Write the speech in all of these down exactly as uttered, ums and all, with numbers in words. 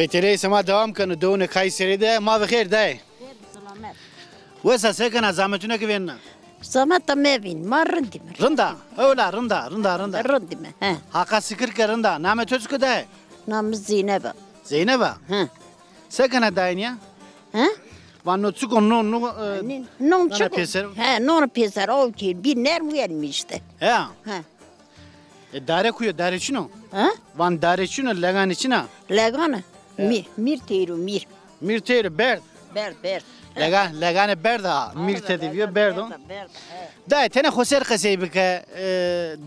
Peytêreyê sima dewam keno, dewunê Kayserî de. Ma bi xêr dayê. Xêr, selamet. Wes a, se kena, zametûne ki vênena? Zamet de mevîn, ma rind îme. Rind a? Ewla rind a, rind a, rind a. Rind îme, he. Haqa sikir ke rind a. Namê to çik o dayê? Namê mi Zeynep a. Zeynep a? He. Se kena dayê nîya? He? Van no çik o, no, no, e, nî-, non nana çik o? Pêser. He, non pêser, o ki, bî nerm uyenîme îşte. He. He. E, dare kuyo, dare çin o? Ha? Van dare çin o, leganê çin a? Leganê? He. Mî-, mîr teyro, mîr. Mîr teyro, berd. Berd, berd. Legan, leganê berd a, mîr tede bîyo, berd o. Berd, berd, he. Dayê, tenê xo ser qesey bike, e,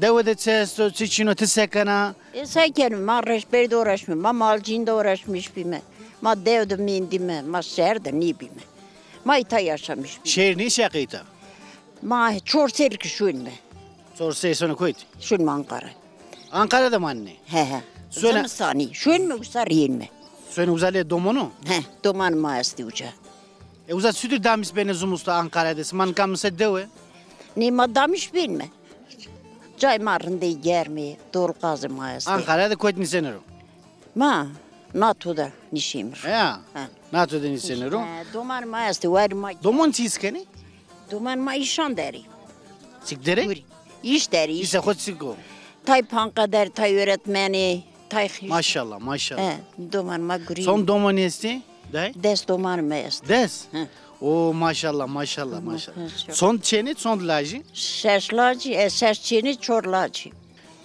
dewe de çi esto, çi çin o, ti se kena? E, se kenîme, ma reşberî de uğraşmîme, ma malcîn de uğraşmîş bîme, ma dew de mendîme, ma şehr de nêbîme. Ma îta yaşamîş bîme. Şehr nî, şeqê îta? Ma çor serrî ki şuynîme. Çor serrî sonê kotî? Şuynîme Anqara. Anqara de manenê? He, he. Sona zimistanî. Şuynîme, usa rîyênîme. Sona uza lê domonu? He, domanê ma estê uca. E, uza çutir damîş benê zimistan Anqara de? Sima nika mi se dewe? Nê, ma damîş benîme. Cayê ma rindê germ ê, dorqazê ma estê. Anqara de kot nîsenê ro? Ma NATO de nîşîme ro. Ya. Ha. NATO de nîsenê ro. Ha, domanê ma estê, warê ma. Domon çi îş kenê? Domanê ma îşan der ê. Çik der ê? Gurî. Îş der ê, îş. Îşê xo çik o? Tay panqeder, tay öğretmen ê, tay xîş. Maşallah, maşallah. He, domanê ma gurî. Çond domanî estê? Dayê? Des domanê ma est. Des? He. O, maşallah, maşallah, maşallah. He, çok. Çond çênê, çond lajî? Şeş lajî, e, şeş çênê, çor lajî.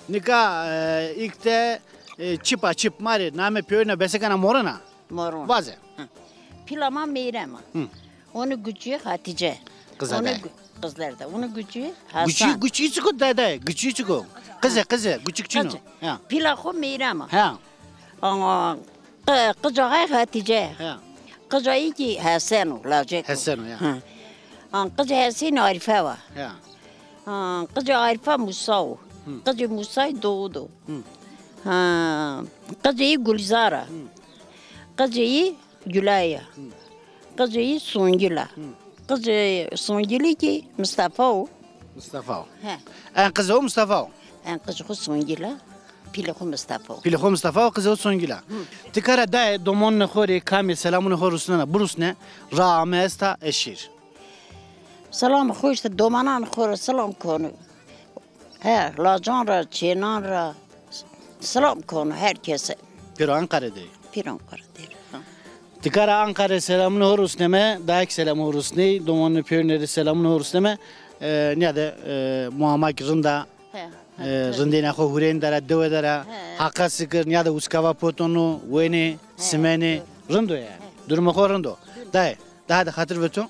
Nika, e, îk de, e, çip a, çip, ma rê namê pêrune bese kena, moron a? Moron. Vaze. Hı. Pîla ma Meyrem a. Hı. Onê guçî Hatîce. Qize de. Onê gu-, qizler de. Onê guçî Hasan. Guçî, guçî çik o dede? Guçî çik o? Qize, qize, guçik çin o. Qize. Ya. Pîla xo Meyrem a. Ha. Ama qi-, qica hay Hatîce. Ha. Qica î kî Hesen o, lacek o. Hesen o, ya. Ha. An qica Hesen Arîfe wa. Ya. Ha, qica Arîfe Musa o. Hı. Qica Musay Doğud o. Hı. Ha, qica î Gulzar a. Hı. Qica î Gülay a. Hı. Qica î Songül a. Hı. Qica Songülî kî Mustafa o. Mustafa o. He. En qizê xo Mustafa o. En qizê xo Songül a. Pîlê xo Mustafa o. Pîlê xo Mustafa o, qizê xo Songül a. Hı. Ti kara dayê domonunê xo rê kamê selamunê xo rusnena, birusne, ra ame esta eşîr. Selam xo îşte domanan xo ra selam kono. He, lacan ra, çênan ra selam kono her kese. Pêro Anqara de. Pêro Anqara de. Ha. Ti kara Anqara selamını ho rusneme, dayek selamı ho rusney, domonunê pêrune rê selamını ho rusneme. E, nîya de, e, muamak rind a. He, e, he, rindêna xo hurên dera, dewe dera, he, haqa sikir, nîya de uskava potono, wenê, he, simenê, doğru, rind o ya. He. Durumê xo rind o. Dayê, daha de xatir ve to.